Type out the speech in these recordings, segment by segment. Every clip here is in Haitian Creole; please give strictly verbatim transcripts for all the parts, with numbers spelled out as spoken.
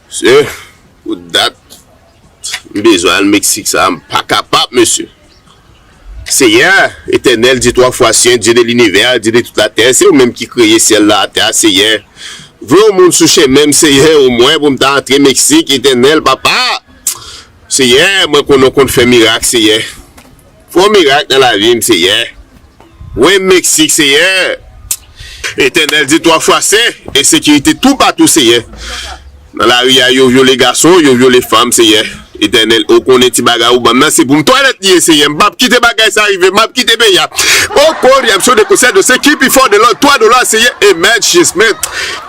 Mesye, pou dat, m bezwen al Meksik sa, m pa kapab, mesye. Seyè, Etènèl, Dye twa fwa sen, Dye de linivè, Dye de tout latè, se ou menm ki kreye syèl la, latè a, Seyè. Voye yon moun sou chemen m, Seyè, omwen pou m ta antre Meksik, Etènèl, Papa. Seyè, mwen konnen w konn fè mirak, Seyè. Fè yon mirak nan lavi m, Seyè. Voye m Meksik, Seyè. Etènèl, Dye twa fwa sen, ensekirite toupatou, Seyè. Nan lari a, yo vyole gason, yo vyole fanm, Seyè. Etènèl, ou konnen ti bagay ou ban m nan, se pou m twalèt li ye, Seyè. M p ap kite bagay sa rive, m ap kite peyi a. O koryapsyon de konsèy de se ki pi fò de lòt twa dola, Seyè. Amen, jismen.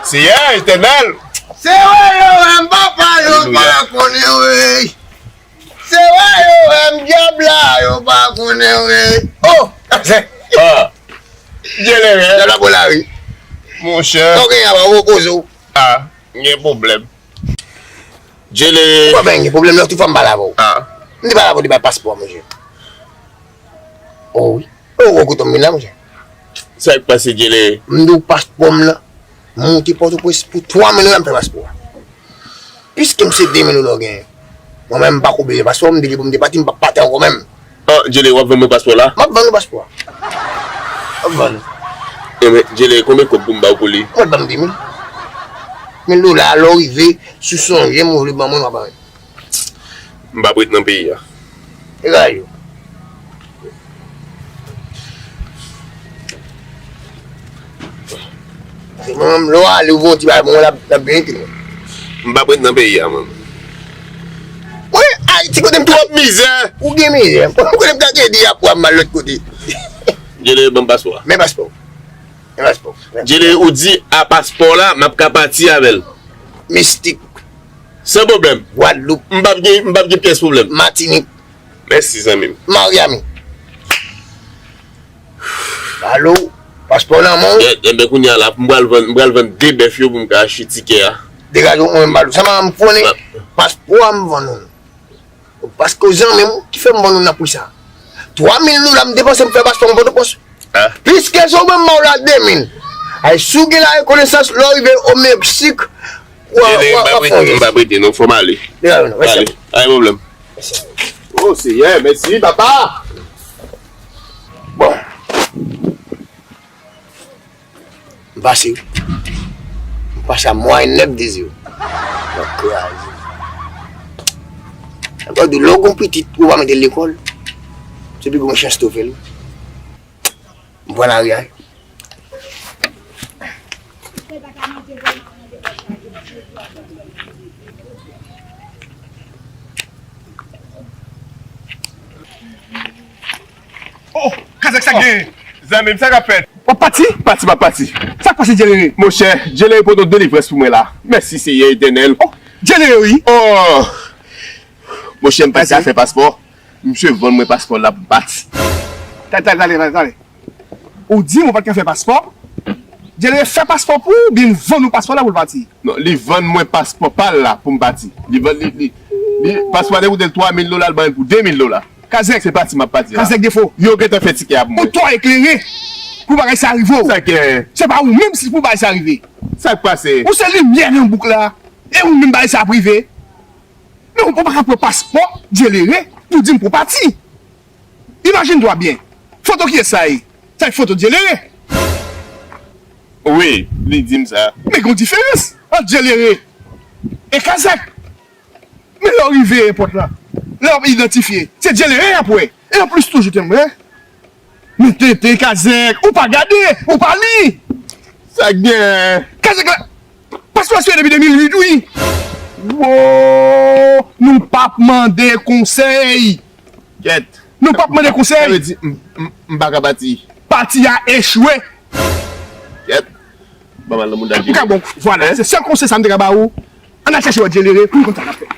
Seyè, Etènèl. Se wè yo wè m, papa, yo pa konnen, wi. Se wè yo wè m, dyab la, yo pa konnen, wi. Oh! Ah! Djelere. Dyab la pou lari. Monchè. Sa w genyen a, ou poze w. Ah, m gen pwoblèm. Djelere. Pwoblèm, gen pwoblèm, lòt fwa m pale avè w. Ah. M te pale avè w de bay paspò, monchè. Oh, wi. Oh, ou kote m vin la, monchè. Sa k pase, Djelere? M di w paspò m nan. Monte Pòtoprens pou twa mil dola m fè paspò a. Piske m se de mil dola w genyen. Mwen menm m pa ko bezwen paspò, m di li pou m te pati, m p ap pati ankò menm. Ah, Djelere, w ap vann mwen paspò la? M ap vann ou paspò a. M ap vann ou. Enben, Djelere, konbyen kòb pou m ba w pou li? Mwen ban m de mil. Mil dola, lè w rive, si w sonje m, ou vle ban mwen, w a ban mwen. M p ap ret nan peyi a. Degaj ou. Se mwen menm, lè w ale, ou voye yon ti bagay pou mwen, l ap, l ap byen ete mwen. M p ap ret nan peyi a, mwen. Mwen, Ayiti, kote m twòp mizè. Ou gen mizè. Kote m ka gen di ap wè m al lòt kote. Djelere, ban m paspò a. Men paspò. Men paspò. Djelere, ou di a paspò la, m ap ka pati avè l. Mistik. San pwoblèm. Gwadloup. M p ap gen, m p ap gen pyès pwoblèm. Matinik. Mèsi, zanmi m. Miami. Alo, paspò nan men w? Enben, kounye a la, m pral vann, m pral vann de bèf yo pou m ka achte tikè a. Degaje w, mwen, m ba l ou. Sa m konnen, paspò a m vann ou. Paske w zanmi m, ki fè m vann ou nan pri sa. Twa mil dola m depanse m fè paspò m Pòtoprens. Ah. Piske se ou menm m ba w la de mil. Ay, si w gen larekonesans, lè w rive o Meksik, w a, w a, w a fè yon jès. M pa prete non, fò m ale. Degaje w, non, rete. Ale, pa gen pwoblèm. Oh, Seyè, mèsi, papa. Bon. M pase wi. M pase a mwayen nèf de zewo. M ap kraze. Sa vle di lè w gon pitit, ou pa mete l lekòl, se pi gwo chans tou fè l. M pran lari a wi. Oh, Kazèk, sa k genyen? Zanmi m, sa k ap fèt? W ap pati? Pati, m ap pati. Sa k pase, Djelere? Monchè, Djelere pote yon delivrans pou mwen la. Mèsi, Seyè Etènèl. Oh, Djelere, wi. Oh! Monchè, m pati a fè paspò. Misye vann mwen paspò la pou m pati. Talè, talè, talè, talè. Ou di m ou pa t ka fè paspò? Djelere fè paspò pou ou, oubyen l vann ou paspò la pou l pati? Non, li vann mwen paspò pa l la pou m pati. Li vann, li, li, li, paspò a te koute l twa mil dola, l ban m pou de mil dola. Kazèk. Se pati m ap pati la. Kazèk defo. Yo gentan fè tikè a pou mwen. Ou twò eklere pou bagay sa rive w. Sa k genyen? Se pa ou menm si pou bagay sa rive. Sa k pase? Ou se limyè nan bouk la. E ou menm bagay sa ap rive. Men ou pa ka pran paspò Djelere pou di m pou w pati. Imajine twa byen. Foto kiyès sa ye? Sa se foto Djelere. Wi, li di m sa. Men gen yon diferans ant Djelere e Kazèk. Men lè w rive epòt la, lè w ap idantifye, se Djelere y ap wè. E anplis toujou, tande, men tenten, Kazèk, ou pa gade, ou pa li. Sa k gen? Kazèk la, paspò a ekspire depi de mil uit, wi. Wo, nou p ap mande konsèy. Kèt. Nou p ap mande konsèy. Sa vle di, m, m, m pa ka pati. Pati a echwe. Kèt. Ban m al nan mouda Djelere. Ou ka bon, vwala, se sèl konsèy sa m te ka ba ou. Ann al chèche wè Djelere, pou nou konn sa n ap fè.